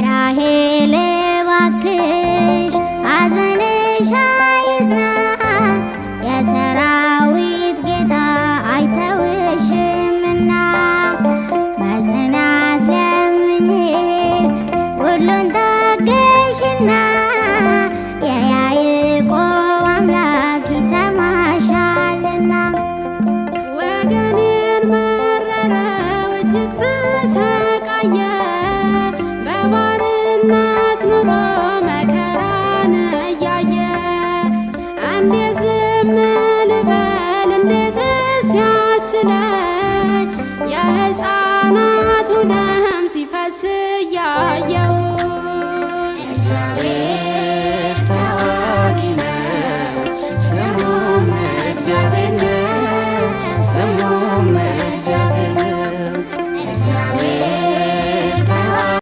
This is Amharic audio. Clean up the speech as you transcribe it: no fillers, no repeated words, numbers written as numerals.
ራሔል እባክሽ ሐዘንሽ አይጽና፣ የሰራዊት ጌታ አይተውሽምና። በጽናት ለምኚ ሁሉን ታገሽና፣ የያዕቆብ አምላክ ይሰማሻልና። ወገኔን መረረው እጅግ ተሰቃየ፣ በባርነት ኑሮ መከራን እያየ። እንዴት ዝም ልበል? እንዴትስ ያስችለኝ? የሕፃናቱ ደም ሲፈስ እያየሁ። እግዚአብሔር